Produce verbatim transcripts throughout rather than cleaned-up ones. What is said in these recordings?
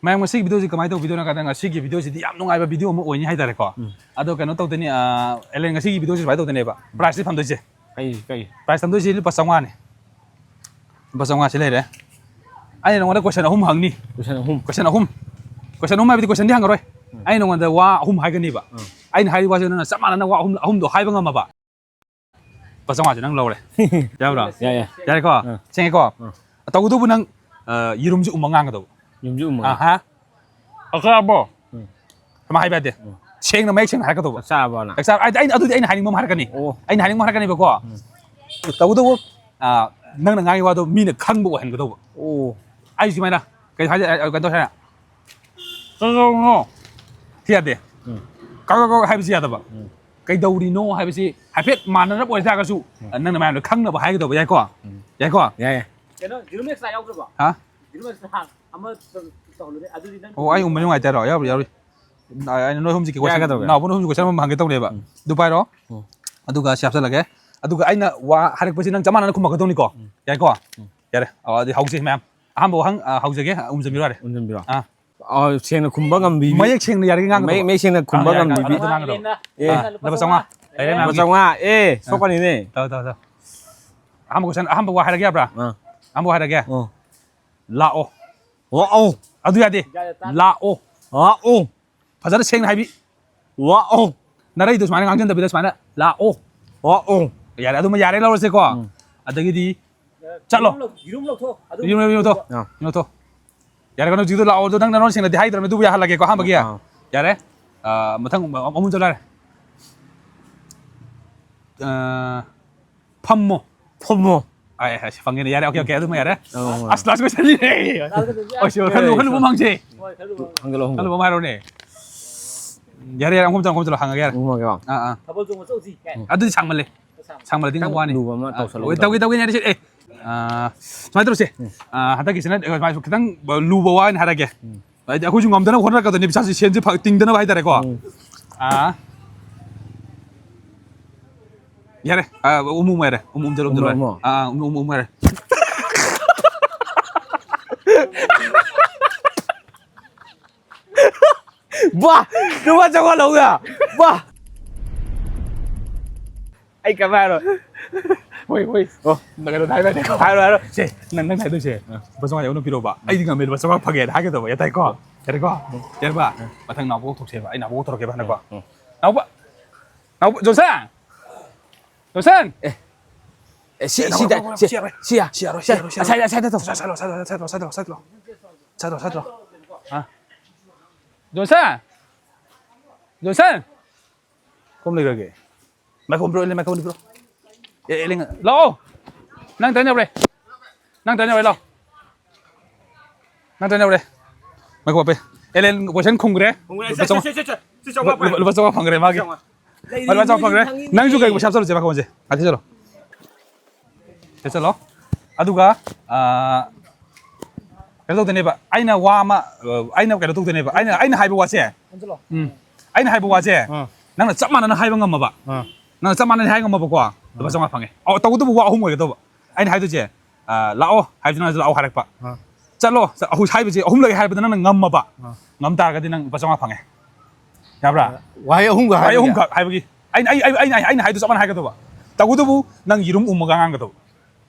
ꯃꯌꯥꯝ, ꯉꯁꯤꯒꯤ ꯚꯤꯗꯤꯑꯣꯁꯤ ꯀꯃꯥꯏꯅ ꯇꯧꯕ ꯚꯤꯗꯤꯑꯣꯅꯣ ꯍꯥꯏ ꯀꯥꯟꯗ, ꯉꯁꯤꯒꯤ ꯚꯤꯗꯤꯑꯣꯁꯤꯗꯤ ꯌꯥꯝ ꯅꯨꯡꯉꯥꯏꯕ ꯚꯤꯗꯤꯑꯣ ꯑꯃ ꯑꯣꯏꯅꯤ ꯍꯥꯏꯇꯥꯔꯦꯀꯣ꯫ ꯎꯝ꯫ ꯑꯗꯣ ꯀꯩꯅꯣ ꯇꯧꯗꯣꯏꯅꯤ, ꯑꯦꯂꯦꯟ, ꯉꯁꯤꯒꯤ ꯚꯤꯗꯤꯑꯣꯁꯤ ꯁꯨꯃꯥꯏꯅ ꯇꯧꯗꯣꯏꯅꯦꯕ꯫ ꯄ꯭ꯔꯥꯏꯖꯁꯤ ꯊꯝꯗꯣꯏꯁꯦ, ꯀꯩ, ꯀꯩ? ꯄ꯭ꯔꯥꯏꯖ ꯊꯝꯗꯣꯏꯁꯤ ꯂꯨꯄꯥ ꯆꯥꯝꯃꯉꯥꯅꯤ꯫ ꯂꯨꯄꯥ ꯆꯥꯝꯃꯉꯥꯁꯤ ꯂꯩꯔꯦ꯫ ꯑꯩꯅ ꯅꯉꯣꯟꯗ ꯀꯣꯏꯁꯟ ꯑꯍꯨꯝ ꯍꯪꯅꯤ꯫ ꯀꯣꯏꯁꯟ ꯑꯍꯨꯝ? ꯀꯣꯏꯁꯟ ꯑꯍꯨꯝ꯫ ꯀꯣꯏꯁꯟ ꯑꯍꯨꯝ ꯍꯥꯏꯕꯗꯤ ꯀꯣꯏꯁꯟꯗꯤ ꯍꯪꯉꯔꯣꯏ꯫ ꯎꯝ꯫ ꯑꯩꯅ ꯅꯉꯣꯟꯗ ꯋꯥ ꯑꯍꯨꯝ ꯍꯥꯏꯒꯅꯤꯕ꯫ ꯎꯝ꯫ ꯑꯩꯅ ꯍꯥꯏꯔꯤꯕ ꯋꯥꯁꯦ ꯅꯪꯅ ꯆꯞ ꯃꯥꯟꯅꯅ ꯋꯥ ꯑꯍꯨꯝ, ꯑꯍꯨꯝꯗꯣ ꯍꯥꯏꯕ ꯉꯝꯃꯕ, ꯂꯨꯄꯥ ꯆꯥꯝꯃꯉꯥꯁꯦ ꯅꯪ ꯂꯧꯔꯦ꯫ ꯌꯥꯕ꯭ꯔꯣ? ꯌꯥꯏ, ꯌꯥꯏ꯫ ꯌꯥꯔꯦꯀꯣ? ꯑꯥ꯫ ꯁꯦꯡꯉꯦꯀꯣ? ꯑꯥ꯫ ꯇꯧꯕꯇꯕꯨ ꯅꯪ, ꯑ, ꯌꯦꯔꯨꯝꯁꯦ ꯎꯝꯃ ꯉꯥꯡꯒꯗꯧꯕ꯫ ꯌꯦꯔꯨꯝꯁꯦ ꯎꯝꯃꯒ? ꯑꯍꯥ꯫ ꯆꯥꯛ ꯆꯥꯔꯕꯣ? ꯎꯝ꯫ ꯁꯨꯃꯥꯏꯅ ꯍꯥꯏꯕ ꯌꯥꯗꯦ꯫ ꯎꯝ꯫ ꯁꯦꯡꯅ, ꯃꯌꯦꯛ ꯁꯦꯡꯅ ꯍꯥꯏꯔꯛꯀꯗꯧꯕ꯫ ꯆꯥꯛ ꯆꯥꯔꯕꯣꯅ? ꯆꯥꯛ ꯆꯥꯔ-, ꯑꯩ, ꯑꯩ, ꯑꯗꯨꯗꯤ ꯑꯩꯅ ꯍꯥꯏꯅꯤꯡꯕ ꯑꯃ ꯍꯥꯏꯔꯛꯀꯅꯤ꯫ ꯑꯣ꯫ ꯑꯩꯅ ꯍꯥꯏꯅꯤꯡꯕ ꯍꯥꯏꯔꯛꯀꯅꯤꯕꯀꯣ꯫ ꯎꯝ꯫ ꯇꯧꯕꯇꯕꯨ, ꯑ, ꯅꯪꯅ ꯉꯥꯡꯉꯤ ꯋꯥꯗꯣ ꯃꯤꯅ ꯈꯪꯕ ꯑꯣꯏꯍꯟꯒꯗꯧꯕ꯫ ꯑꯣ꯫ ꯑꯩ ꯁꯨꯃꯥꯏꯅ, ꯀꯩ ꯍꯥꯏꯁꯦ, ꯑ, ꯀꯩꯅꯣ ꯇꯧꯁꯦ ꯍꯥꯏꯔ, "ꯀꯩꯗꯧꯔꯤꯅꯣ?" ꯁꯤ ꯌꯥꯗꯦ꯫ ꯎꯝ꯫ ꯀꯛ, ꯀꯛ, ꯀꯛ ꯍꯥꯏꯕꯁꯤ ꯌꯥꯗꯕ꯫ ꯎꯝ꯫ "ꯀꯩꯗꯧꯔꯤꯅꯣ?" ꯍꯥꯏꯕꯁꯤ ꯍꯥꯏꯐꯦꯠ ꯃꯥꯟꯅꯔꯞ ꯑꯣꯏꯇꯥꯔꯒꯁꯨ, ꯎꯝ꯫ ꯅꯪꯅ ꯃꯌꯥꯝꯗ ꯈꯪꯅꯕ ꯍꯥꯏꯒꯗꯧꯕ, ꯌꯥꯏꯀꯣ? ꯎꯝ꯫ ꯌꯥꯏꯀꯣ? ꯌꯥꯏ, ꯌꯥꯏ꯫ ꯀꯩꯅꯣ, ꯖꯤꯔꯣ ꯃꯦꯛꯁ ꯂꯥꯛ ꯌꯥꯎꯗ꯭ꯔꯕꯣ? ꯍꯥ? ꯖꯤꯔꯣ ꯃꯦꯛꯁ ꯂꯥꯛ ꯑꯃ ꯇꯧꯍꯜꯂꯨꯅꯦ, ꯑꯗꯨꯗꯤ ꯅꯪ ꯑꯣ, ꯑꯩ ꯎꯝꯕ ꯅꯨꯡꯉꯥꯏꯇꯦ ꯍꯥꯏꯔꯣ? ꯌꯥꯎꯔꯣꯏ, ꯌꯥꯎꯔꯣꯏ꯫ ꯑꯩꯅ ꯅꯣꯏ ꯑꯍꯨꯝꯁꯤ ꯀꯩ ꯀꯣꯏꯁꯟ, ꯌꯥꯒꯗꯧꯔꯦ꯫ ꯅꯥꯎꯕ ꯅꯣꯏ ꯑꯍꯨꯝꯁꯤ ꯀꯣꯏꯁꯟ ꯑꯃ ꯍꯪꯒꯦ ꯇꯧꯅꯦꯕ꯫ ꯎꯝ꯫ ꯑꯗꯨ ꯄꯥꯏꯔꯣ꯫ ꯎꯝ꯫ ꯑꯗꯨꯒ ꯁꯤ ꯍꯥꯞꯆꯜꯂꯒꯦ꯫ ꯑꯗꯨꯒ ꯑꯩꯅ ꯋꯥ ꯍꯥꯏꯔꯛꯄꯁꯤ ꯅꯪ ꯆꯞ ꯃꯥꯟꯅꯅ ꯈꯨꯝꯃꯛꯀꯗꯧꯅꯤꯀꯣ꯫ ꯎꯝ꯫ ꯌꯥꯏꯀꯣ? ꯎꯝ꯫ ꯌꯥꯔꯦ꯫ ꯑ, ꯑꯗꯨꯗꯤ ꯍꯧꯁꯤ ꯃꯌꯥꯝ꯫ ꯑꯍꯥꯟꯕ ꯋꯥꯍꯪ, ꯑ, ꯍꯧꯖꯒꯦ, ꯑ, ꯎꯝꯖꯕꯤꯔꯣ ꯌꯥꯔꯦ꯫ ꯎꯝꯖꯕꯤꯔꯣ꯫ ꯑꯥ꯫ ꯑ, ꯁꯦꯡꯅ ꯈꯨꯝꯕ ꯉꯝꯕꯤ-, ꯃꯌꯦꯛ ꯁꯦꯡꯅ ꯌꯥꯔꯤꯒꯩ ꯉꯥꯡꯒꯗꯧꯕ꯫ ꯃꯌꯦꯛ, ꯃꯌꯦꯛ ꯁꯦꯡꯅ ꯈꯨꯝꯕ ꯑꯥ, ꯌꯥꯔꯦ, ꯉꯝꯕꯤꯕꯤ꯫ ꯑꯗꯨ ꯉꯥꯡꯒꯗꯧꯕ꯫ ꯑꯦ꯫ ꯑꯥ, ꯂꯨꯄꯥ ꯆꯥꯝꯃꯉꯥ꯫ ꯂꯩꯔꯦ ꯂꯨꯄꯥ ꯃꯌꯥꯝꯒꯤ꯫ ꯆꯥꯝꯃꯉꯥ꯫ ꯑꯦ, ꯑꯥ꯫ ꯁꯣꯛꯀꯅꯤꯅꯦ꯫ ꯇꯧ, ꯇꯧ, ꯇꯧ꯫ ꯑꯍꯥꯟꯕ ꯀꯣꯏꯁꯟ, ꯑꯍꯥꯟꯕ ꯋꯥ ꯍꯥꯏꯔꯒꯦ ꯌꯥꯕ꯭ꯔꯥ? ꯑꯥ꯫ ꯑꯍꯥꯟꯕ ꯋꯥ ꯍꯥꯏꯔꯒꯦ꯫ ꯑꯣ꯫ ꯂꯥꯛꯑꯣ꯫ ꯂꯥꯛꯑꯣ꯫ ꯑꯗꯨ ꯌꯥꯗꯦ꯫ ꯂꯥꯛꯑꯣ꯫ ꯂꯥꯛꯑꯣ꯫ ꯐꯖꯅ ꯁꯦꯡꯅ ꯍꯥꯏꯕꯤ꯫ ꯂꯥꯛꯑꯣ꯫ ꯅꯔꯩꯗꯣ ꯁꯨꯃꯥꯏꯅ ꯉꯥꯡꯖꯟꯗꯕꯤꯗ ꯁꯨꯃꯥꯏꯅ, "ꯂꯥꯛꯑꯣ"꯫ ꯂꯥꯛꯑꯣ꯫ ꯌꯥꯔꯦ, ꯑꯗꯨꯃ ꯌꯥꯔꯦ ꯂꯧꯔꯁꯦꯀꯣ꯫ ꯎꯝ꯫ ꯑꯗꯒꯤꯗꯤ ꯆꯠꯂꯣ꯫ ꯌꯦꯔꯨꯝ ꯂꯧ-, ꯌꯦꯔꯨꯝ ꯂꯧꯊꯣꯛ꯫ ꯑꯗꯨ ꯌꯦꯔꯨꯝ ꯂꯧꯊꯣꯛ꯫ ꯑꯥ꯫ ꯌꯦꯔꯨꯝ ꯂꯧꯊꯣꯛ꯫ ꯌꯥꯔꯦ, ꯀꯩꯅꯣ, ꯍꯧꯖꯤꯛꯇꯣ ꯂꯥꯛꯑꯣꯗꯣ ꯅꯪ ꯅꯔꯣꯟ ꯁꯦꯡꯅꯗꯤ ꯍꯥꯏꯗ꯭ꯔꯕꯅꯤ, ꯑꯗꯨꯕꯨ ꯌꯥꯍꯜꯂꯒꯦꯀꯣ, ꯑꯍꯥꯟꯕꯒꯤ꯫ ꯑꯥ꯫ ꯌꯥꯔꯦ꯫ ꯑꯥ, ꯃꯊꯪ ꯑꯃꯨꯛ ꯆꯠꯂꯣ ꯌꯥꯔꯦ꯫ ꯑꯥ, ꯐꯝꯃꯣ꯫ ꯐꯝꯃꯣ꯫ ꯑꯥꯏ, ꯑꯥꯏ, ꯐꯪꯉꯦꯅꯦ꯫ ꯌꯥꯔꯦ, ꯑꯣꯀꯦ, ꯑꯣꯀꯦ, ꯑꯗꯨꯃ ꯌꯥꯔꯦ꯫ ꯑꯣ꯫ ꯑꯁ, ꯂꯥꯁ ꯀꯣꯏꯁꯟꯅꯤꯅꯦ꯫ ꯂꯥꯁ ꯀꯣꯏꯁꯟ꯫ ꯑꯣ, ꯁꯤ ꯈꯜꯂꯨ, ꯈꯜꯂꯨꯕ ꯑꯃ ꯍꯪꯁꯦ꯫ ꯍꯣꯏ, ꯈꯜꯂꯨꯕ ꯑꯃ꯫ ꯍꯪꯒꯠꯂꯣ, ꯍꯪꯒꯠꯂꯣ꯫ ꯈꯜꯂꯨꯕ ꯑꯃ ꯍꯥꯏꯔꯣꯅꯦ꯫ ꯌꯥꯔꯦ, ꯌꯥꯔꯦ, ꯑꯃꯨꯛ ꯆꯠꯂꯣ, ꯑꯃꯨꯛ ꯆꯠꯂꯣ, ꯍꯪꯉꯒꯦ, ꯌꯥꯔꯦ꯫ ꯍꯪꯉꯒꯦꯀꯣ꯫ ꯑꯥ, ꯑꯥ꯫ ꯊꯥꯕꯜ ꯆꯣꯡꯕ ꯆꯠꯂꯨꯁꯤ꯫ ꯎꯝ꯫ ꯑꯗꯨꯗꯤ ꯁꯥꯡꯃꯜꯂꯦ꯫ ꯁꯥꯡꯃꯜꯂꯦ꯫ ꯁꯥꯡꯃꯜꯂꯗꯤ ꯈꯤꯇꯪ ꯉꯝꯃꯣ ꯍꯥꯏꯅꯤ꯫ ꯂꯨꯕ ꯑꯃ ꯑꯥ, ꯇꯧꯁꯜꯂꯣ, ꯇꯧꯒꯦ, ꯇꯧꯒꯦ꯫ ꯇꯧꯒꯦ ꯍꯥꯏꯔꯁꯦ꯫ ꯑꯦ, ꯑꯥ, ꯁꯨꯃꯥꯏꯅ ꯇꯧꯔꯁꯦ꯫ ꯎꯝ꯫ ꯑꯥ, ꯍꯟꯗꯛꯀꯤꯁꯤꯅ, ꯑ, ꯁꯨꯃꯥꯏꯅ ꯈꯤꯇꯪ, ꯑ, ꯂꯨꯕ ꯋꯥ ꯑꯣꯏꯅ ꯍꯥꯏꯔꯛꯑꯒꯦ꯫ ꯎꯝ꯫ ꯍꯥꯏꯗꯤ ꯑꯩꯈꯣꯏꯁꯨ ꯉꯝꯗꯅꯕ ꯍꯣꯠꯅꯔꯛꯀꯗꯣꯏꯅꯤ, ꯄꯩꯁꯥꯁꯦ, ꯁꯦꯟꯁꯦ ꯐ-, ꯇꯤꯡꯗꯅꯕ ꯍꯥꯏꯇꯥꯔꯦꯀꯣ꯫ ꯎꯝ꯫ ꯑꯥ꯫ ꯌꯥꯔꯦ꯫ ꯑꯥ, ꯎꯝ, ꯎꯝ, ꯌꯥꯔꯦ꯫ ꯎꯝ, ꯎꯝ, ꯆꯠꯂꯣ, ꯎꯝ, ꯆꯠꯂꯣ, ꯌꯥꯔꯦ꯫ ꯎꯝ, ꯎꯝ꯫ ꯑꯥ, ꯎꯝ, ꯎꯝ, ꯎꯝ, ꯌꯥꯔꯦ꯫ ꯄꯥ! ꯂꯨꯄꯥ ꯆꯥꯝꯃꯉꯥ ꯂꯧ ꯌꯥ! ꯄꯥ! ꯑꯩ ꯀꯩꯝ ꯍꯥꯏꯔꯣꯏ꯫ ꯍꯣꯏ, ꯍꯣꯏ꯫ ꯑꯣ꯫ ꯅꯪ ꯀꯩꯅꯣ ꯍꯥꯏꯕ ꯌꯥꯗꯦꯀꯣ꯫ ꯍꯥꯏꯔꯣ, ꯍꯥꯏꯔꯣ꯫ ꯁꯦ, ꯅꯪ, ꯅꯪ ꯍꯥꯏꯗꯣꯏꯁꯦ, ꯑꯥ꯫ ꯂꯨꯄꯥ ꯆꯥꯝꯃꯉꯥ ꯑꯩꯉꯣꯟꯗ ꯄꯤꯔꯛꯑꯣꯕ꯫ ꯑꯩꯗꯤ ꯉꯝꯃꯦ, ꯂꯨꯄꯥ ꯆꯥꯝꯃꯉꯥ ꯐꯪꯉꯦꯅ ꯍꯥꯏꯒꯗꯧꯕ꯫ ꯌꯥꯇꯥꯏꯀꯣ? ꯌꯥꯔꯦꯀꯣ? ꯎꯝ꯫ ꯌꯥꯔꯦꯀꯣ? ꯎꯝ꯫ ꯃꯊꯪ ꯅꯥꯎꯕ ꯀꯧꯊꯣꯛꯁꯦꯕ꯫ ꯑꯩ ꯅꯥꯎꯕ ꯀꯧꯊꯣꯔꯛꯀꯦꯕ ꯍꯟꯗꯛꯀꯣ꯫ ꯎꯝ, ꯎꯝ꯫ ꯅꯥꯎꯕ! ꯅꯥꯎꯕ! ꯖꯣꯟꯁꯟ! ꯖꯣꯟꯁꯟ! ꯑꯦ꯫ ꯑꯦ, ꯁꯤ, ꯑꯦ, ꯁꯤꯗ, ꯅꯥꯎꯕ, ꯅꯥꯎꯕ, ꯁꯤ, ꯁꯤ ꯌꯥꯔꯣꯏ꯫ ꯁꯤ ꯌꯥ-, ꯁꯤ ꯌꯥꯔꯣꯏ, ꯁꯤ ꯁꯤ, ꯌꯥꯔꯣꯏ, ꯁꯤ ꯌꯥꯔꯣꯏ꯫ ꯑꯁꯥꯏꯗ, ꯑꯁꯥꯏꯗ ꯇꯧ꯫ ꯁꯥꯏ, ꯁꯥꯏ ꯂꯥꯎ, ꯁꯥꯏ, ꯁꯥꯏ, ꯁꯥꯏ ꯂꯥꯎ, ꯁꯥꯏ ꯂꯥꯎ, ꯁꯥꯏ ꯂꯥꯎ꯫ ꯁꯥꯏ ꯂꯥꯎ, ꯁꯥꯏ ꯂꯥꯎ꯫ ꯑꯥ꯫ ꯖꯣꯟꯁꯟ! ꯖꯣꯟꯁꯟ! ꯀꯣꯝ ꯂꯩꯈ꯭ꯔꯒꯦ꯫ ꯃꯥꯏꯀꯣꯟ ꯄꯤꯔꯛꯑꯣ, ꯑꯦꯂꯦꯟ, ꯃꯥꯏꯀꯣꯟ ꯄꯤꯔꯛꯑꯣ꯫ ꯑꯦ, ꯑꯦꯂꯦꯟ꯫ ꯂꯥꯛꯑꯣ꯫ ꯅꯪ ꯇꯥꯏꯅꯕ꯭ꯔꯦ꯫ ꯅꯪ ꯇꯥꯏꯅꯕ꯭ꯔꯦ, ꯂꯥꯛꯑꯣ꯫ ꯅꯪ ꯇꯥꯏꯅꯕ꯭ꯔꯦ꯫ ꯃꯥꯏꯀꯣꯟ ꯄꯦ꯫ ꯑꯦꯂꯦꯟ ꯀꯣꯏꯁꯟ ꯈꯨꯝꯈ꯭ꯔꯦ꯫ ꯈꯨꯝꯈ꯭ꯔꯦ꯫ ꯂꯨꯄꯥ ꯆꯥꯝꯃꯉꯥ꯫ ꯁꯦ, ꯁꯦ, ꯁꯦ, ꯁꯦ, ꯁꯦ, ꯆꯥꯝꯃꯉꯥ ꯂꯨꯄꯥ, ꯐꯪꯉꯦ꯫ ꯂꯨꯄꯥ ꯆꯥꯝꯃꯉꯥ ꯐꯪꯈ꯭ꯔꯦ ꯃꯥꯒꯤ꯫ ꯆꯥꯝꯃꯉꯥ꯫ ꯂꯨꯄꯥ ꯆꯥꯝꯃꯉꯥ ꯐꯪꯈ꯭ꯔꯦ꯫ ꯅꯪꯁꯨ ꯀꯩꯒꯨꯝꯕ ꯄꯩꯁꯥ ꯆꯠꯂꯨꯁꯦ, ꯃꯥꯏꯀꯣꯟꯁꯦ꯫ ꯉꯥꯛꯇ ꯆꯠꯂꯣ꯫ ꯁꯤ ꯆꯠꯂꯣ꯫ ꯑꯗꯨꯒ, ꯑꯥ, ꯀꯩꯅꯣ ꯇꯧꯗꯣꯏꯅꯦꯕ꯫ ꯑꯩꯅ ꯋꯥ ꯑꯃ, ꯑꯥ, ꯑꯩꯅ ꯀꯩꯅꯣ ꯇꯧꯗꯣꯏꯅꯦꯕ꯫ ꯑꯩꯅ, ꯑꯩꯅ ꯍꯥꯏꯕ ꯋꯥꯁꯦ, ꯎꯝ꯫ ꯑꯩꯅ ꯍꯥꯏꯕ ꯋꯥꯁꯦ, ꯑꯥ꯫ ꯅꯪꯅ ꯆꯞ ꯃꯥꯟꯅꯅ ꯍꯥꯏꯕ ꯉꯝꯃꯕ꯫ ꯑꯥ꯫ ꯅꯪꯅ ꯆꯞ ꯃꯥꯟꯅꯅ ꯍꯥꯏ ꯉꯝꯃꯕꯀꯣ, ꯂꯨꯄꯥ ꯑꯥ꯫ ꯆꯥꯝꯃꯉꯥ ꯐꯪꯉꯦ꯫ ꯑꯣ, ꯇꯧꯕꯇꯕꯨ ꯋꯥ ꯑꯍꯨꯝ ꯑꯣꯏꯒꯗꯧꯕ꯫ ꯑꯩꯅ ꯍꯥꯏꯗꯣꯏꯁꯦ, ꯑꯥ, ꯂꯥꯛꯑꯣ ꯍꯥꯏꯕꯁꯤ ꯅꯪꯅꯁꯨ ꯂꯥꯛꯑꯣ ꯍꯥꯏꯔꯛꯄ꯫ ꯑꯥ꯫ ꯆꯠꯂꯣ, ꯆ-, ꯑꯍꯨꯝ ꯍꯥꯏꯕꯁꯦ, ꯑꯍꯨꯝꯂꯛ ꯍꯥꯏꯕꯗ ꯅꯪꯅ ꯉꯝꯃꯕ, ꯑꯥ꯫ ꯉꯝ ꯇꯥꯔꯒꯗꯤ ꯅꯪ ꯂꯨꯄꯥ ꯆꯥꯝꯃꯉꯥ ꯐꯪꯉꯦ꯫ ꯌꯥꯕ꯭ꯔꯥ? ꯋꯥꯍꯩ ꯑꯍꯨꯝꯈꯛ ꯋꯥꯍꯩ ꯍꯥꯏꯕꯒꯤ? ꯑꯍꯨꯝꯈꯛ ꯍꯥꯏꯕꯒꯤ꯫ ꯑꯩꯅ, ꯑꯩ, ꯑꯩ, ꯑꯩꯅ, ꯑꯩꯅ ꯍꯥꯏꯗꯣ ꯆꯞ ꯃꯥꯟꯅ ꯍꯥꯏꯒꯗꯧꯕ꯫ ꯇꯧꯕꯇꯕꯨ ꯅꯪ ꯌꯦꯔꯨꯝ ꯎꯝꯃꯒ ꯉꯥꯡꯒꯗꯧꯕ꯫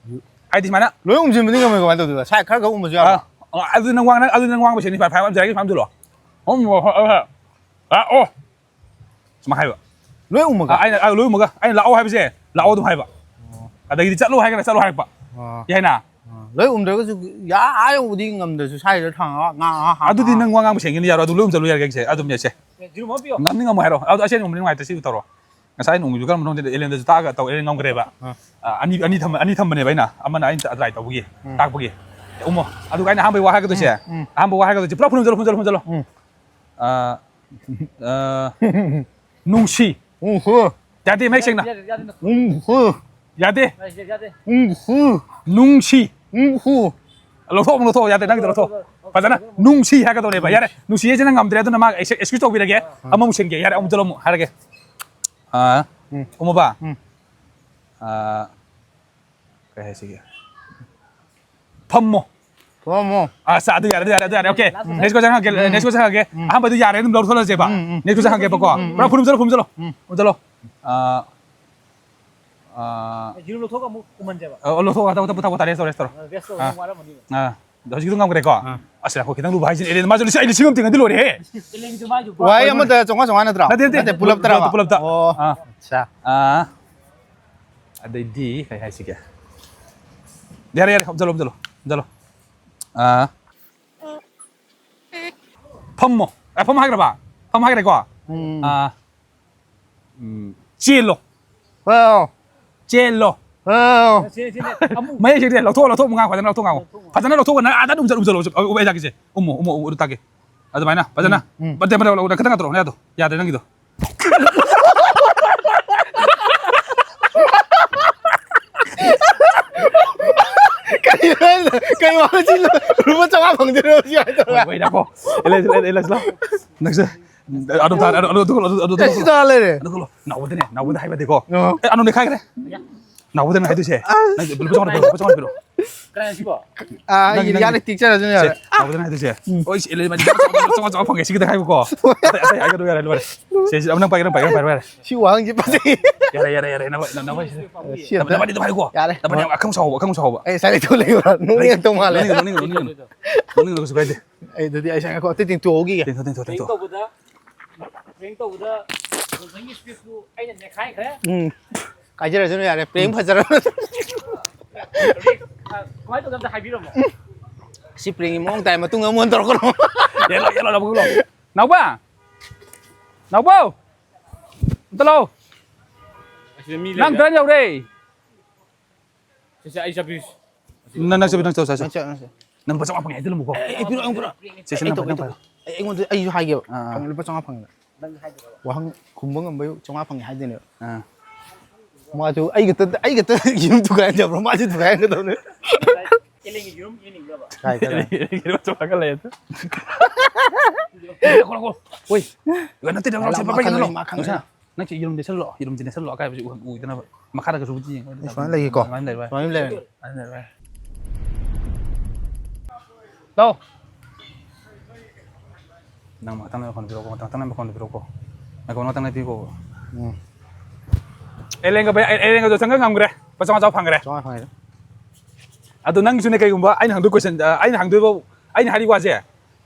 ꯍꯥꯏꯗꯤ ꯁꯨꯃꯥꯏꯅ꯫ ꯂꯣꯏ ꯎꯝꯁꯤꯟꯕꯗꯤ ꯉꯝꯃꯣꯏ, ꯀꯃꯥꯏꯅ ꯇꯧꯗꯣꯏꯕ? ꯁꯥꯏ ꯈꯔ ꯈꯛ ꯎꯝꯕꯁꯨ ꯌꯥꯕ꯭ꯔꯥ? ꯑ, ꯑ, ꯑꯗꯨ ꯅꯪ ꯋꯥ, ꯅꯪ, ꯑꯗꯨ ꯅꯪ ꯋꯥ ꯉꯥꯡꯕ ꯁꯦꯡꯅꯤ, ꯐꯥꯏ, ꯐꯥꯏ, ꯐꯥꯏ, ꯐꯥꯏ, ꯐꯥꯏ, ꯐꯥꯏ, ꯐꯥꯏ, ꯐꯥꯏ, ꯑ, ꯑꯣ꯫ ꯁꯨꯃꯥꯏꯅ ꯍꯥꯏꯕ꯫ ꯂꯣꯏ ꯎꯝꯃꯒ? ꯑ, ꯑꯩꯅ, ꯑ, ꯂꯣꯏ ꯎꯝꯃꯒ꯫ ꯑꯩꯅ "ꯂꯥꯛꯑꯣ" ꯍꯥꯏꯕꯁꯦ, "ꯂꯥꯛꯑꯣ" ꯑꯗꯨꯝ ꯍꯥꯏꯕ꯫ ꯑꯣ꯫ ꯑꯗꯒꯤꯗꯤ "ꯆꯠꯂꯣ" ꯍꯥꯏꯔꯒꯅ "ꯆꯠꯂꯣ" ꯍꯥꯏꯔꯛꯄ꯫ ꯑꯣ꯫ ꯌꯥꯏꯅ? ꯑꯣ꯫ ꯂꯣꯏ ꯎꯝꯗ꯭ꯔꯒꯁꯨ ꯌꯥ-, ꯑꯥ ꯌꯧꯕꯗꯤ ꯉꯝꯗ꯭ꯔꯁꯨ ꯁ꯭ꯋꯥꯏꯗ ꯊꯥꯡꯉꯒ ꯉꯥ, ꯉꯥ, ꯉꯥ, ꯑꯗꯨꯗꯤ ꯉꯥ꯫ ꯅꯪ ꯋꯥ ꯉꯥꯡꯕ ꯁꯦꯡꯒꯦꯅ ꯌꯥꯔꯣꯏ, ꯑꯗꯨ ꯂꯣꯏ ꯎꯝꯁꯤꯜꯂꯨ ꯌꯥꯔꯒꯦ ꯑꯩꯁꯦ, ꯑꯗꯨꯝ ꯌꯥꯏꯁꯦ꯫ ꯉꯝꯅꯤ ꯉꯝꯃꯣꯏ ꯍꯥꯏꯔꯣ꯫ ꯑꯗꯣ ꯑꯁꯦꯡꯕ ꯅꯨꯡꯉꯥꯏꯇ꯭ꯔꯦ, ꯁꯤ ꯇꯧꯔꯣ꯫ ꯉꯁꯥꯏ ꯅꯣꯡꯃꯁꯨ ꯀꯔꯝꯕ ꯅꯣꯡꯗꯤ ꯑꯦꯂꯦꯟꯗꯁꯨ ꯇꯥꯛꯑꯒ ꯇꯧ, ꯑꯦꯂꯦꯟ ꯉꯝꯈ꯭ꯔꯦꯕ꯫ ꯑꯥ꯫ ꯑ, ꯑꯅꯤ, ꯑꯅꯤ ꯊꯝꯕ-, ꯑꯅꯤ ꯊꯝꯕꯅꯦꯕ ꯑꯩꯅ, ꯑꯃꯅ ꯑꯩꯅ try ꯇꯧꯕꯒꯤ, ꯎꯝ꯫ ꯇꯥꯛꯄꯒꯤ꯫ ꯎꯝꯃꯣ꯫ ꯑꯗꯨꯒ ꯑꯩꯅ ꯑꯍꯥꯟꯕꯩ ꯋꯥ ꯍꯥꯏꯒꯗꯣꯏꯁꯦ, ꯎꯝ, ꯎꯝ꯫ ꯑꯍꯥꯟꯕ ꯋꯥ ꯍꯥꯏꯒꯗꯣꯏꯁꯦ, ꯄꯨꯂꯞ ꯍꯨꯟꯖꯜꯂꯣ, ꯍꯨꯟꯖꯜꯂꯣ, ꯍꯨꯟꯖꯜꯂꯣ꯫ ꯎꯝ꯫ ꯑ, ꯑ, ꯅꯨꯡꯁꯤ꯫ ꯎꯝ, ꯍꯨ꯫ ꯌꯥꯗꯦ, ꯃꯌꯦꯛ ꯁꯦꯡꯅ꯫ ꯌꯥꯗꯦ, ꯌꯥꯗꯦ, ꯌꯥꯗꯦ꯫ ꯎꯝ, ꯍꯨ꯫ ꯌꯥꯗꯦ꯫ ꯌꯥꯗꯦ, ꯌꯥꯗꯦ꯫ ꯎꯝ, ꯍꯨ꯫ ꯅꯨꯡꯁꯤ꯫ ꯎꯝ, ꯍꯨ꯫ ꯂꯧꯊꯣꯛ, ꯑꯃꯨꯛ ꯂꯧꯊꯣꯛ, ꯌꯥꯗꯦ, ꯅꯪꯒꯤꯗꯣ ꯂꯧꯊꯣꯛ꯫ ꯐꯖꯅ ꯅꯨꯡꯁꯤ ꯍꯥꯏꯒꯗꯧꯅꯦꯕ꯫ ꯌꯥꯔꯦ, ꯅꯨꯡꯁꯤ ꯍꯥꯏꯁꯦ ꯅꯪ ꯉꯝꯗ꯭ꯔꯦ, ꯑꯗꯨꯅ ꯃꯥ excuse ꯇꯧꯕꯤꯔꯒꯦ꯫ ꯑꯥ꯫ ꯑꯃꯃꯨꯛ ꯁꯤꯟꯒꯦ꯫ ꯌꯥꯔꯦ, ꯑꯃꯨꯛ ꯆꯠꯂꯣ, ꯑꯃꯨꯛ ꯍꯥꯏꯔꯒꯦ꯫ ꯑꯥ, ꯎꯝ꯫ ꯎꯝꯃꯕ? ꯎꯝ꯫ ꯑꯥ, ꯀꯩ ꯍꯥꯏꯁꯤꯒꯦ? ꯐꯝꯃꯣ꯫ ꯊꯣꯛꯑꯝꯃꯣ꯫ ꯑꯁ, ꯑꯗꯨ ꯌꯥꯔꯦ, ꯑꯗꯨ ꯌꯥꯔꯦ, ꯑꯗꯨ ꯌꯥꯔꯦ, okay. Next question ꯍꯪꯒꯦ, next question ꯍꯪꯒꯦ꯫ ꯑꯍꯥꯟꯕꯗꯨ ꯌꯥꯔꯦ, ꯑꯗꯨꯝ ꯂꯧꯊꯣꯛꯍꯜꯂꯁꯦꯕ꯫ Next question ꯍꯪꯒꯦꯕꯀꯣ꯫ ꯄꯨꯔꯥ ꯐꯨꯔꯨꯝ ꯆꯠꯂꯣ, ꯐꯨꯔꯨꯝ ꯆꯠꯂꯣ, ꯐꯨꯔꯨꯝ ꯆꯠꯂꯣ꯫ ꯑꯥ, ꯑꯥ, ꯌꯦꯔꯨꯝ ꯂꯧꯊꯣꯛꯑꯒ ꯑꯃꯨꯛ ꯎꯝꯍꯟꯁꯦꯕ꯫ ꯑ, ꯂꯧꯊꯣꯛꯑꯣ, ꯇꯧ, ꯇꯧ, ꯇꯧ, ꯇꯧ, rest ꯇꯧꯔꯣ, rest ꯇꯧꯔꯣ꯫ ꯑꯥ, rest ꯇꯧꯔꯣ, ꯑꯥ꯫ ꯅꯪ ꯋꯥꯔꯝꯃꯅꯤꯕ꯫ ꯑꯥ, ꯑꯗꯣ ꯍꯧꯖꯤꯛꯀꯤꯗꯣ ꯉꯝꯈ꯭ꯔꯦꯀꯣ? ꯑꯥ꯫ ꯑꯁ, ꯉꯥꯏꯈꯣ, ꯈꯤꯇꯪ ꯂꯨꯕ ꯍꯥꯏꯁꯤꯅꯦ꯫ ꯑꯦꯂꯦꯟ, ꯃꯥꯁꯨ ꯂꯤꯁꯤꯡ, ꯑꯩ ꯂꯤꯁꯤꯡ ꯑꯃ ꯇꯤꯡꯉꯗꯤ ꯂꯣꯏꯔꯦꯍꯦ꯫ ꯑꯦꯂꯦꯟꯒꯤꯁꯨ ꯃꯥꯏꯁꯨ ꯋꯥꯍꯩ ꯑꯃꯗ ꯆꯥꯝꯃꯉꯥ, ꯆꯥꯝꯃꯉꯥ ꯅꯠꯇ꯭ꯔꯥ? ꯅꯠꯇꯦ, ꯅꯠꯇꯦ, ꯅꯠꯇꯦ, ꯄꯨꯂꯞ, ꯄꯨꯂꯞ ꯇꯔꯥꯕ? ꯄꯨꯂꯞꯇ꯫ ꯑꯣ, ꯑꯥ꯫ ꯑꯠꯆꯥ꯫ ꯑꯥ, ꯑꯗꯩꯗꯤ ꯀꯩ ꯍꯥꯏꯁꯤꯒꯦ? ꯌꯥꯔꯦ, ꯌꯥꯔꯦ, ꯈꯣꯝꯖꯜꯂꯣ, ꯈꯣꯝꯖꯜꯂꯣ, ꯈꯣꯝꯖꯜꯂꯣ꯫ ꯑꯥ꯫ ꯐꯝꯃꯣ꯫ ꯑꯦ, ꯐꯝ ꯍꯥꯏꯈ꯭ꯔꯕ? ꯐꯝ ꯍꯥꯏꯈ꯭ꯔꯦꯀꯣ? ꯎꯝ꯫ ꯑꯥ꯫ ꯎꯝ, ꯆꯦꯜꯂꯣ꯫ ꯑꯣ꯫ ꯆꯦꯜꯂꯣ꯫ ꯑꯣ꯫ ꯁꯦ, ꯁꯦ, ꯁꯦ, ꯑꯃꯨꯛ꯫ ꯃꯌꯦꯛ ꯁꯦꯡꯗꯦ꯫ ꯂꯧꯊꯣꯛꯑꯣ, ꯂꯧꯊꯣꯛꯑꯣ, ꯃꯉꯥ ꯐꯖꯅ ꯂꯧꯊꯣꯛ ꯉꯥꯡꯉꯣ꯫ ꯂꯧꯊꯣꯛ ꯉꯥꯡꯉꯣ꯫ ꯐꯖꯅ ꯂꯧꯊꯣꯛꯑꯒ ꯅꯪ ꯑꯥꯗ ꯑꯗꯨꯝ ꯆꯠꯂꯨ, ꯆꯠꯂꯨ, ꯆꯠꯂꯨ꯫ ꯑꯩ ꯇꯥꯛꯀꯦꯁꯦ꯫ ꯎꯝꯃꯣ, ꯎꯝꯃꯣ, ꯎꯝꯃꯣ, ꯑꯗꯨ ꯇꯥꯛꯀꯦ꯫ ꯑꯗꯨꯃꯥꯏꯅ ꯐꯖꯅ꯫ ꯎꯝ, ꯎꯝ꯫ ꯕꯠ-, ꯕꯠ-, ꯕꯠ-, ꯈꯤꯇꯪ ꯉꯥꯛꯇꯔꯛꯑꯣ, ꯅꯌꯥꯗꯣ꯫ ꯌꯥꯗ꯭ꯔꯦ ꯅꯪꯒꯤꯗꯣ꯫ ꯀꯩꯅꯣ ꯍꯥꯏꯁꯦ? ꯀꯩ ꯋꯥꯅꯣ ꯁꯤ? ꯂꯨꯄꯥ ꯆꯥꯝꯃꯉꯥ ꯐꯪꯗꯣꯏꯔꯣ ꯁꯤ ꯍꯥꯏꯗꯣ? ꯋꯥꯏ, ꯋꯥꯏ, ꯅꯪꯀꯣ꯫ ꯑꯦꯂꯦꯟꯁ, ꯑꯦꯂꯦꯟꯁ, ꯑꯦꯂꯦꯟꯁ, ꯂꯥꯎ꯫ ꯅꯪꯁꯦ꯫ ꯑꯗꯨꯝ ꯊꯥ-, ꯑꯗꯨ, ꯑꯗꯨ, ꯑꯗꯨ, ꯑꯗꯨ, ꯑꯗꯨ, ꯑꯦ, ꯁꯤ ꯇꯥ ꯂꯩꯔꯦ꯫ ꯑꯗꯨ ꯈꯜꯂꯣ꯫ ꯅꯥꯎꯕꯗꯅꯦ, ꯅꯥꯎꯕꯗ ꯍꯥꯏꯕꯗꯤꯀꯣ꯫ ꯑꯣ꯫ ꯑꯦ, ꯑꯅꯨ ꯅꯩꯈꯥꯏꯈ꯭ꯔꯦ꯫ ꯅꯥꯎꯕꯗꯅ ꯍꯥꯏꯗꯣꯏꯁꯦ꯫ ꯑꯁ꯫ ꯅꯪ ꯂꯨꯄꯥ ꯆꯥꯝꯃꯉꯥ ꯄꯤꯔꯛꯑꯣ, ꯂꯨꯄꯥ ꯆꯥꯝꯃꯉꯥ ꯄꯤꯔꯛꯑꯣ꯫ ꯀꯅꯥꯅꯣ ꯁꯤꯕꯣ? ꯑꯥ, ꯅꯪꯒꯤ, ꯌꯥꯔꯦ, ꯅꯪꯒꯤ꯫ ꯇꯤꯛꯆꯔꯁꯅꯨ ꯁꯦ, ꯌꯥꯔꯦ꯫ ꯅꯥꯎꯕꯗꯅ ꯍꯥꯏꯗꯣꯏꯁꯦ꯫ ꯎꯝ꯫ "ꯑꯣꯏ, ꯁꯤ ꯑꯦꯂꯦꯟ ꯃꯥꯗꯤ ꯆꯥꯝꯃꯉꯥ, ꯆꯥꯝꯃꯉꯥ, ꯆꯥꯝꯃꯉꯥ ꯐꯪꯉꯦ, ꯁꯤꯒꯤꯗ ꯍꯥꯏꯕꯀꯣ꯫ ꯑꯇꯩ, ꯑꯇꯩ ꯍꯥꯏꯒꯅꯨ, ꯌꯥꯔꯦ, ꯂꯣꯏꯔꯦ꯫ ꯁꯦ, ꯁꯤ, ꯅꯪ ꯄꯥꯏꯒꯦ, ꯅꯪ ꯄꯥꯏꯒꯦ, ꯅꯪ ꯄꯥꯏꯔꯣ, ꯌꯥꯔꯦ꯫ ꯁꯤ ꯋꯥꯍꯪꯁꯤ ꯐꯖꯩ꯫ ꯌꯥꯔꯦ, ꯌꯥꯔꯦ, ꯌꯥꯔꯦ, ꯅꯪ, ꯅꯪ, ꯅꯪ ꯄꯥꯏꯁꯦ꯫ ꯁꯤ ꯑꯝꯇ ꯅꯕꯥꯅꯤꯗꯣ ꯍꯥꯏꯀꯣ꯫ ꯌꯥꯔꯦ꯫ ꯅꯕꯥꯅꯤ ꯑꯈꯪ ꯁꯥꯎꯕ, ꯑꯈꯪ ꯁꯥꯎꯕ꯫ ꯑꯩ ꯉꯁꯥꯏꯗꯩ ꯊꯣꯛꯂꯛꯏꯕ꯫ ꯅꯣꯛꯅꯤꯡ ꯉꯛꯇꯧ ꯃꯥꯜꯂꯦ꯫ ꯅꯣꯛꯅꯤꯡ, ꯅꯣꯛꯅꯤꯡ, ꯅꯣꯛꯅꯤꯡ, ꯅꯣꯛꯅꯤꯡ꯫ ꯅꯣꯛꯅꯤꯡ, ꯀꯩꯁꯨ ꯀꯥꯏꯗꯦ꯫ ꯑꯩ ꯑꯗꯨꯗꯤ ꯑꯩ ꯉꯁꯥꯏ ꯉꯥꯏꯈꯣ, ꯑꯝꯇ ꯇꯤꯡꯊꯣꯛꯍꯧꯈꯤꯒꯦ꯫ ꯇꯤꯡꯊꯣꯛ, ꯇꯤꯡꯊꯣꯛ, ꯄ꯭ꯔꯦꯡ ꯇꯤꯡꯊꯣꯛ꯫ ꯇꯧꯕꯗ, ꯄ꯭ꯔꯦꯡ ꯇꯧꯕꯗ ꯖꯣꯟꯁꯟꯒꯤ ꯁ꯭ꯀ꯭ꯔꯤꯞꯇꯨ ꯑꯩꯅ ꯅꯦꯈꯥꯏꯈ꯭ꯔꯦ꯫ ꯎꯝ꯫ ꯀꯥꯏꯖꯔꯁꯅꯨ ꯌꯥꯔꯦ, ꯄ꯭ꯔꯦꯡ ꯐꯖꯔꯕ꯫ ꯑ, ꯀꯃꯥꯏꯅ ꯇꯧꯒꯦ ꯑꯝꯇ ꯍꯥꯏꯕꯤꯔꯝꯃꯣ꯫ ꯁꯤ ꯄ꯭ꯔꯦꯡꯒꯤ ꯃꯑꯣꯡ ꯇꯥꯏ, ꯃꯇꯨꯡꯗ ꯑꯃꯨꯛ ꯍꯟꯅ ꯇꯧꯔꯛꯀꯅꯣ꯫ ꯌꯦꯜꯂꯣ, ꯌꯦꯜꯂꯣ, ꯂꯧꯕ, ꯂꯧꯕ꯫ ꯅꯥꯎꯕ! ꯅꯥꯎꯕ! ꯑꯝꯇ ꯂꯥꯛꯑꯣ꯫ ꯑꯁꯤꯗ ꯃꯤ ꯅꯪ ꯂꯩꯔꯦ꯫ ꯇꯔꯟ ꯌꯧꯔꯦ꯫ ꯁꯦ, ꯁꯦ, ꯑꯩ ꯆꯠꯄꯤꯔꯨꯁꯤ꯫ ꯅꯪ, ꯅꯪ ꯆꯠꯄꯤ, ꯅꯪ ꯆꯠꯂꯣ, ꯆꯠꯂꯣ꯫ ꯅꯪ ꯆꯠ-, ꯅꯪ ꯆꯠ-, ꯅꯪ ꯂꯨꯄꯥ ꯆꯥꯝꯃꯉꯥ ꯐꯪꯉꯦ ꯍꯥꯏꯗꯤ ꯑꯃꯨꯛꯀꯣ꯫ ꯑꯦ, ꯑꯦ, ꯄꯤꯔꯛꯑꯣ, ꯄꯤꯔꯛꯑꯣ꯫ ꯁꯦ, ꯁꯦ, ꯑꯩ ꯅꯪ ꯇꯧꯒꯦ, ꯄꯥꯏꯌꯣ, ꯅꯪ ꯇꯧꯒꯦ꯫ ꯄꯥꯏꯌꯣ꯫ ꯑꯩ, ꯑꯩꯉꯣꯟꯗ, ꯑꯩꯁꯨ ꯍꯥꯏꯒꯦꯕ꯫ ꯑꯥ, ꯑꯥ꯫ ꯂꯨꯄꯥ ꯆꯥꯝꯃꯉꯥ ꯐꯪꯉꯦ꯫ ꯅꯪ ꯍꯥꯏꯗꯣꯏꯔꯣ? ꯋꯥꯍꯪ ꯈꯨꯝꯕ ꯉꯝꯕꯩ ꯆꯥꯝꯃꯉꯥ ꯐꯪꯉꯦ ꯍꯥꯏꯗꯣꯏꯅꯦꯕ꯫ ꯑꯥ꯫ ꯃꯥꯁꯨ ꯑꯩ ꯈꯛꯇ, ꯑꯩ ꯈꯛꯇ ꯌꯨꯝ ꯊꯨꯒꯥꯏꯍꯟꯖꯕ꯭ꯔꯣ? ꯃꯥꯁꯨ ꯊꯨꯒꯥꯏꯍꯟꯒꯗꯕꯅꯦ꯫ ꯑꯦꯂꯦꯟꯒꯤ ꯌꯦꯔꯨꯝ ꯌꯦꯡꯅꯤꯡꯕ꯭ꯔꯕ? ꯀꯥꯏ, ꯀꯥꯏ, ꯀꯥꯏ? ꯌꯦꯔꯨꯝ ꯆꯥꯒꯠꯂꯛꯑꯦ ꯑꯗꯨ꯫ ꯀꯣ, ꯀꯣ, ꯀꯣ꯫ ꯍꯣꯏ꯫ ꯅꯠꯇꯦ, ꯅꯠꯇꯦ, ꯃꯥ ꯅꯠꯇꯦ, ꯂꯥꯛ-, ꯃꯥ ꯄꯥꯏ, ꯄꯥꯏ, ꯈꯪꯒꯅꯤ, ꯅꯠꯇꯦ꯫ ꯃꯥ ꯈꯪꯒꯅꯤ꯫ ꯅꯠꯇꯦ꯫ ꯅꯪ ꯁꯤ ꯌꯦꯔꯨꯝ ꯅꯦꯠꯁꯜꯂꯣ, ꯌꯦꯔꯨꯝꯁꯦ ꯅꯦꯠꯁꯜꯂꯣ, ꯑꯀꯥꯏꯕꯁꯤ ꯎ-, ꯎꯗꯅꯕ꯫ ꯃꯈꯥꯗꯒꯁꯨ ꯎꯗꯤ ꯌꯦꯡꯉꯣ꯫ ꯑꯩ ꯁꯨꯃꯥꯏꯅ ꯂꯩꯒꯦꯀꯣ꯫ ꯑꯗꯨꯃꯥꯏꯅ ꯂꯩꯔꯣ꯫ ꯁꯨꯃꯥꯏꯅ ꯂꯩꯔꯦ꯫ ꯑꯗꯨꯃꯥꯏꯅ ꯂꯩꯔꯣ꯫ ꯂꯥꯎ꯫ ꯅꯪ ꯉꯥꯛꯇꯪ ꯂꯩ ꯃꯈꯣꯟ ꯄꯤꯔꯛꯎꯀꯣ, ꯉꯥꯛꯇꯪ ꯂꯩ ꯃꯈꯣꯟ ꯄꯤꯔꯛꯎꯀꯣ꯫ ꯉꯥꯏꯈꯣ, ꯉꯥꯛꯇꯪ ꯂꯩ ꯄꯤꯌꯨꯀꯣ꯫ ꯎꯝ꯫ ꯑꯦꯂꯦꯟꯒ ꯕꯩ-, ꯑꯦꯂꯦꯟꯒꯗꯣ ꯆꯪꯉ ꯉꯝꯈ꯭ꯔꯦ꯫ ꯂꯨꯄꯥ ꯆꯥꯝꯃꯉꯥ ꯆꯥꯝꯃꯉꯥ ꯐꯪꯈ꯭ꯔꯦ꯫ ꯆꯥꯝꯃꯉꯥ ꯐꯪꯉꯦ꯫ ꯑꯗꯣ ꯅꯪꯒꯤꯁꯨꯅꯦ, ꯀꯩꯒꯨꯝꯕ ꯑꯩꯅ ꯍꯪꯗꯣꯏ question, ꯑ, ꯑꯩꯅ ꯍꯪꯗꯣꯏꯕ, ꯑꯩꯅ ꯍꯥꯏꯔꯤ ꯋꯥꯁꯦ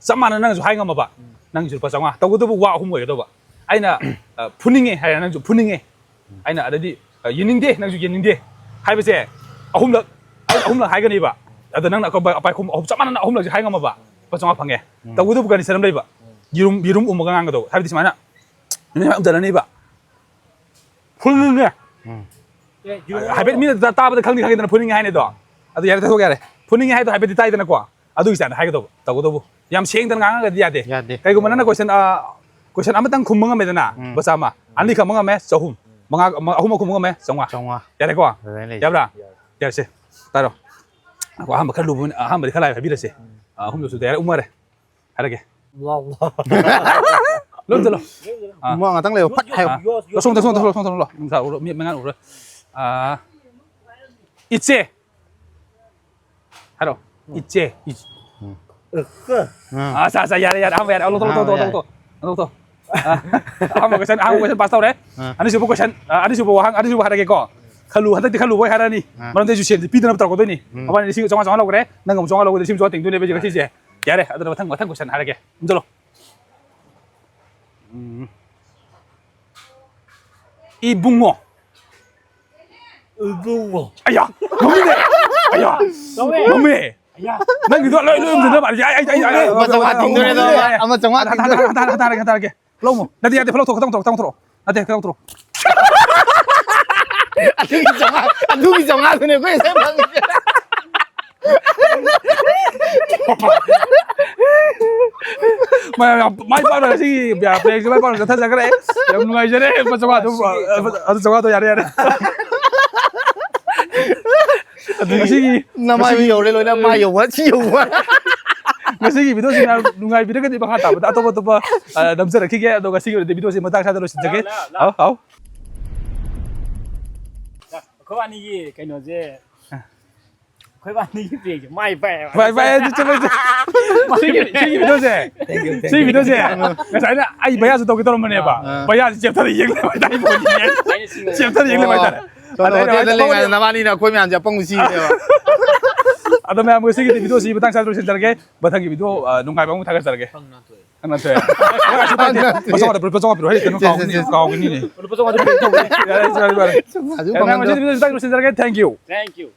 ꯆꯞ ꯃꯥꯟꯅ ꯅꯪꯁꯨ ꯍꯥꯏ ꯉꯝꯃꯕ꯫ ꯎꯝ꯫ ꯅꯪꯒꯤꯁꯨ ꯂꯨꯄꯥ ꯆꯥꯝꯃꯉꯥ꯫ ꯇꯧꯕꯇꯕꯨ ꯋꯥ ꯑꯍꯨꯝ ꯑꯣꯏꯒꯗꯧꯕ꯫ ꯑꯩꯅ, ꯑ, ꯐꯨꯅꯤꯡꯉꯦ ꯍꯥꯏꯔꯦ, ꯅꯪꯁꯨ ꯐꯨꯅꯤꯡꯉꯦ꯫ ꯑꯩꯅ ꯑꯗꯩꯗꯤ, ꯑ, ꯌꯦꯡꯅꯤꯡꯗꯦ, ꯅꯪꯁꯨ ꯌꯦꯡꯅꯤꯡꯗꯦ ꯍꯥꯏꯕꯁꯦ ꯑꯍꯨꯝꯂꯛ, ꯑꯩ ꯑꯍꯨꯝꯂꯛ ꯍꯥꯏꯒꯅꯤꯕ꯫ ꯑꯗꯣ ꯅꯪꯅ ꯑꯀꯣꯟꯕ ꯑꯄꯥꯏ ꯈꯨꯝ ꯑꯍꯨꯝ ꯆꯞ ꯃꯥꯟꯅꯅ ꯑꯍꯨꯝꯂꯛꯁꯦ ꯍꯥꯏ ꯉꯝꯃꯕ, ꯂꯨꯄꯥ ꯆꯥꯝꯃꯉꯥ ꯐꯪꯉꯦ꯫ ꯎꯝ꯫ ꯇꯧꯕꯇꯕꯨ condition ꯑꯃ ꯂꯩꯕ꯫ ꯎꯝ꯫ ꯌꯦꯔꯨꯝ, ꯌꯦꯔꯨꯝ ꯎꯝꯃꯒ ꯉꯥꯡꯒꯗꯧꯕ꯫ ꯍꯥꯏꯕꯗꯤ ꯁꯨꯃꯥꯏꯅ, ꯅꯨꯃꯤꯠ ꯃꯌꯥꯝ ꯎꯝꯖꯜꯂꯅꯤꯕ꯫ ꯐꯨꯜꯅꯦ꯫ ꯎꯝ꯫ ꯍꯥꯏꯐꯦꯠ ꯃꯤꯅ ꯇꯥ-, ꯇꯥꯕꯗ ꯈꯪꯗꯤ ꯈꯪꯉꯤꯗꯅ ꯐꯨꯅꯤꯡꯉꯦ ꯍꯥꯏꯅꯤꯗꯣ꯫ ꯑꯗꯨ ꯌꯥꯔꯦ, ꯇꯩꯊꯣꯛ ꯌꯥꯔꯦ꯫ ꯐꯨꯅꯤꯡꯉꯦ ꯍꯥꯏꯗꯣ ꯍꯥꯏꯐꯦꯠꯇꯤ ꯇꯥꯏꯗꯅꯀꯣ꯫ ꯑꯗꯨꯒꯤ ꯆꯥꯡꯗ ꯍꯥꯏꯒꯗꯧꯕ꯫ ꯇꯧꯒꯗꯧꯕ꯫ ꯌꯥꯝ ꯁꯦꯡꯗꯅ ꯉꯥꯡꯉꯒꯗꯤ ꯌꯥꯗꯦ꯫ ꯌꯥꯗꯦ꯫ ꯀꯩꯒꯨꯝꯕ ꯅꯪꯅ question, ꯑ, question ꯑꯃꯇꯪ ꯈꯨꯝꯕ ꯉꯝꯃꯦꯗꯅ, ꯎꯝ꯫ ꯂꯨꯄꯥ ꯆꯥꯝꯃ꯫ ꯑꯅꯤ ꯈꯨꯝꯕ ꯉꯝꯃꯦ, ꯆꯍꯨꯝ꯫ ꯃꯉꯥ, ꯃ-, ꯑꯍꯨꯝ ꯈꯨꯝꯕ ꯉꯝꯃꯦ, ꯆꯥꯝꯃꯉꯥ꯫ ꯆꯥꯝꯃꯉꯥ꯫ ꯌꯥꯔꯦꯀꯣ? ꯑꯗꯨꯃꯥꯏꯅ ꯂꯩ꯫ ꯌꯥꯕ꯭ꯔꯥ? ꯌꯥꯔꯦ꯫ ꯌꯥꯔꯁꯦ꯫ ꯇꯥꯔꯣ꯫ ꯑꯩꯈꯣꯏ ꯑꯍꯥꯟꯕ ꯈꯔ ꯂꯨꯕ, ꯑꯍꯥꯟꯕꯗꯤ ꯈꯔ ꯂꯥꯏꯕ ꯍꯥꯏꯕꯤꯔꯁꯦ꯫ ꯎꯝ꯫ ꯑ, ꯑꯍꯨꯝꯗꯨꯁꯨ ꯌꯥꯔꯦ, ꯎꯃꯔꯦ꯫ ꯍꯥꯏꯔꯒꯦ꯫ ꯋꯥ, ꯋꯥ꯫ ꯂꯣꯏ ꯆꯠꯂꯣ꯫ ꯑꯥ꯫ ꯃꯥ ꯉꯥꯛꯇꯪ ꯂꯩꯌꯣ, ꯐꯠ ꯍꯥꯏꯌꯣ꯫ ꯌꯣ, ꯌꯣ, ꯌꯣ, ꯁꯣꯝꯗ, ꯁꯣꯝꯗ ꯌꯣ꯫ ꯊꯣꯛꯂꯛꯑꯣ, ꯁꯣꯝꯗ ꯊꯣꯛꯂꯛꯑꯣ꯫ ꯅꯨꯡꯁꯥ ꯎꯔꯣ, ꯃꯤ ꯃꯉꯥꯜ ꯎꯔꯣ꯫ ꯑꯥ, ꯏꯆꯦ꯫ ꯍꯥꯏꯔꯣ꯫ ꯏꯆꯦ꯫ ꯏꯆ-, ꯎꯝ꯫ ꯑꯥ, ꯑꯠꯆꯥ, ꯑꯠꯆꯥ, ꯌꯥꯔꯦ, ꯌꯥꯔꯦ꯫ ꯑꯍꯥꯟꯕ ꯌꯥꯔꯦ꯫ ꯑꯥ, ꯂꯧꯊꯣꯛ, ꯂꯧꯊꯣꯛ, ꯑꯥ, ꯂꯧꯊꯣꯛ, ꯌꯥꯔꯦ꯫ ꯂꯧꯊꯣꯛ꯫ ꯂꯧꯊꯣꯛ꯫ ꯑꯥ, ꯑꯍꯥꯟꯕ question, ꯑꯍꯥꯟꯕ question pass ꯇꯧꯔꯦ꯫ ꯑꯥ꯫ ꯑꯅꯤꯁꯨꯕ question, ꯑꯥ, ꯑꯅꯤꯁꯨꯕ ꯋꯥꯍꯪ, ꯑꯅꯤꯁꯨꯕ ꯍꯥꯏꯔꯒꯦꯀꯣ꯫ ꯈꯜꯂꯨ, ꯍꯟꯗꯛꯇꯤ ꯈꯜꯂꯨꯕ ꯑꯣꯏ ꯍꯥꯏꯔꯛꯑꯅꯤ꯫ ꯑꯥ꯫ ꯃꯔꯝꯗꯤ ꯑꯩꯁꯨ ꯁꯦꯟꯗꯤ ꯄꯤꯗꯅꯕ ꯇꯧꯔꯛꯀꯗꯣꯏꯅꯤ꯫ ꯎꯝ꯫ ꯃꯕꯥꯅꯤ ꯂꯤꯁꯤꯡ ꯆꯥꯝꯃꯉꯥ, ꯆꯥꯝꯃꯉꯥ ꯂꯧꯈ꯭ꯔꯦ꯫ ꯅꯪ ꯑꯃꯨꯛ ꯆꯥꯝꯃꯉꯥ ꯂꯧꯒꯗꯤ ꯂꯤꯁꯤꯡ ꯆꯥꯝꯃꯉꯥ ꯇꯤꯡꯗꯣꯏꯅꯦꯕ ꯑꯩꯁꯦ ꯉꯁꯤꯁꯦ꯫ ꯌꯥꯔꯦ, ꯑꯗꯨꯅ ꯃꯊꯪ, ꯃꯊꯪ question ꯍꯥꯏꯔꯒꯦ꯫ ꯎꯝ, ꯆꯠꯂꯣ꯫ ꯎꯝ꯫ ꯏꯕꯨꯡꯉꯣ꯫ ꯏꯕꯨꯡꯉꯣ꯫ ꯑꯌꯥ! ꯉꯝꯃꯤꯅꯦ! ꯑꯌꯥ! ꯉꯝꯃꯦ! ꯉꯝꯃꯦ! ꯑꯌꯥ! ꯅꯪꯒꯤꯗꯣ ꯂꯣꯏ, ꯂꯣꯏ ꯌꯨꯝꯁꯤꯟꯅꯕ ꯃꯥꯜꯂꯦ꯫ ꯑꯩ, ꯑꯩ, ꯑꯩ, ꯑꯩ, ꯑꯃ ꯆꯥꯝꯃꯉꯥ ꯇꯤꯡꯗꯣꯔꯦꯗꯣ, ꯌꯥꯔꯦ, ꯌꯥꯔꯦ꯫ ꯑꯃ ꯆꯥꯝꯃꯉꯥ ꯍꯟꯊ-, ꯍꯟꯊ-, ꯇꯤꯡꯗꯣꯔꯦ꯫ ꯍꯟꯊ-, ꯍꯟꯊꯔꯒꯦ, ꯍꯟꯊꯔꯒꯦ꯫ ꯂꯧꯃꯣ꯫ ꯅꯠꯇꯦ, ꯌꯥꯗꯦ, ꯐꯠ ꯂꯧꯊꯣꯛ, ꯈꯤꯇꯪ ꯂꯧꯊꯣꯔꯛꯑꯣ, ꯈꯤꯇꯪ ꯂꯧꯊꯣꯔꯛꯑꯣ꯫ ꯅꯠꯇꯦ, ꯈꯤꯇꯪ ꯂꯧꯊꯣꯔꯛꯑꯣ꯫ ꯑꯗꯨꯒꯤ ꯆꯥꯝꯃꯉꯥ, ꯑꯗꯨꯒꯤ ꯆꯥꯝꯃꯉꯥꯗꯨꯅꯦ ꯑꯩꯈꯣꯏ ꯉꯁꯥꯏ ꯐꯪꯉꯤꯁꯦ꯫ ꯃꯌꯥꯝ ꯌꯥꯝ ꯃꯥꯏ ꯄꯥꯛꯅ ꯉꯁꯤꯒꯤ ꯄ꯭ꯔꯦꯡꯁꯦ ꯃꯥꯏ ꯄꯥꯛꯅ ꯆꯠꯊꯖꯈ꯭ꯔꯦ꯫ ꯌꯥꯝ ꯅꯨꯡꯉꯥꯏꯖꯔꯦ꯫ ꯂꯨꯄꯥ ꯆꯥꯝꯃꯉꯥꯗꯣ, ꯑꯗꯨ ꯆꯥꯝꯃꯉꯥꯗꯣ ꯌꯥꯔꯦ, ꯌꯥꯔꯦ꯫ ꯑꯗꯨ ꯉꯁꯤꯒꯤ, ꯅꯃꯥꯏ ꯉꯁꯤꯒꯤ ꯌꯧꯔꯦ ꯂꯣꯏꯅ, ꯃꯥꯏ ꯌꯧꯕ, ꯁꯤ ꯌꯧꯕ꯫ ꯉꯁꯤꯒꯤ video ꯁꯤ ꯃꯌꯥꯝ ꯅꯨꯡꯉꯥꯏꯕꯤꯔꯒꯗꯤ ꯃꯈꯥ ꯇꯥꯕꯗ ꯑꯇꯣꯞ ꯑꯇꯣꯞꯄ, ꯑ, ꯅꯝꯖꯔꯛꯈꯤꯒꯦ꯫ ꯑꯗꯣ ꯉꯁꯤꯒꯤ ꯑꯣꯏꯅꯗꯤ video ꯁꯤ ꯃꯇꯥꯡ ꯁ꯭ꯋꯥꯏꯗ ꯂꯣꯏꯁꯤꯟꯖꯒꯦ꯫ ꯂꯥꯎ, ꯂꯥꯎ, ꯂꯥꯎ꯫ ꯍꯥꯎ, ꯍꯥꯎ꯫ ꯑꯩꯈꯣꯏ ꯑꯅꯤꯒꯤ ꯀꯩꯅꯣꯁꯦ꯫ ꯑ꯫ ꯑꯩꯈꯣꯏ ꯕꯥꯅꯤꯒꯤ ꯄ꯭ꯔꯦꯡꯁꯦ ꯃꯥꯏ ꯄꯥꯛꯑꯦꯕ꯫ ꯚꯥꯏ ꯚꯥꯏ ꯑꯗꯨ ꯆꯨꯝꯃꯦ ꯆꯨꯝꯃꯦ꯫ ꯁꯤꯒꯤ ꯁꯤꯒꯤ ꯚꯤꯗꯤꯑꯣꯁꯦ ꯁꯤꯒꯤ ꯚꯤꯗꯤꯑꯣꯁꯦ ꯉꯁꯥꯏꯅ ꯑꯩ ꯚꯩꯌꯥꯁꯨ ꯇꯧꯒꯦ ꯇꯧꯔꯝꯕꯅꯦꯕ꯫ ꯑꯥ꯫ ꯚꯩꯌꯥꯁꯦ ꯆꯦꯞꯇꯔꯗ ꯌꯦꯡ ꯂꯩꯕ ꯍꯥꯏꯇꯥꯔꯦ꯫ ꯆꯦꯞꯇꯔꯗ ꯌꯦꯡ ꯂꯩꯕ ꯍꯥꯏꯇꯥꯔꯦ꯫ ꯁꯣꯝꯗ ꯑꯗꯩ ꯍꯣꯇꯦꯜꯗ ꯑꯗꯨꯃꯥꯏꯅ ꯂꯩꯉꯥꯏꯗ ꯅꯕꯥꯅꯤꯅ ꯑꯩꯈꯣꯏ ꯃꯌꯥꯝꯁꯦ ꯑꯄꯪꯕ ꯁꯤꯅꯦꯕ꯫ ꯑꯗꯣ ꯃꯌꯥꯝ ꯉꯁꯤꯒꯤꯗꯤ ꯚꯤꯗꯤꯑꯣꯁꯤ ꯃꯇꯥꯡ ꯆꯥꯗ ꯂꯣꯏꯁꯤꯟꯖꯔꯒꯦ꯫ ꯃꯊꯪꯒꯤ ꯚꯤꯗꯤꯑꯣ ꯑ, ꯅꯨꯡꯉꯥꯏꯕ ꯑꯃꯨꯛ ꯊꯥꯒꯠꯆꯔꯒꯦ꯫ ꯈꯪꯅ ꯊꯣꯛꯑꯦ꯫ ꯂꯨꯄꯥ ꯆꯥꯝꯃꯉꯥ ꯄꯤꯔꯣ, ꯂꯨꯄꯥ ꯆꯥꯝꯃꯉꯥ ꯄꯤꯔꯣ꯫ ꯍꯥꯏꯗꯤ ꯀꯩꯅꯣ ꯀꯥꯎꯒꯅꯤ, ꯀꯥꯎꯒꯅꯤꯅꯦ꯫ ꯂꯨꯄꯥ ꯆꯥꯝꯃꯉꯥ ꯄꯤꯔꯣ꯫ ꯌꯥꯔꯦ, ꯌꯥꯔꯦ, ꯌꯥꯔꯦ꯫ ꯑꯗꯨ ꯌꯥꯔꯦ, ꯃꯌꯥꯝ ꯉꯁꯤꯗꯤ ꯚꯤꯗꯤꯑꯣꯁꯤ ꯃꯇꯥꯡ ꯂꯣꯏꯁꯤꯟꯖꯔꯒꯦ꯫ Thank you꯫ Thank you꯫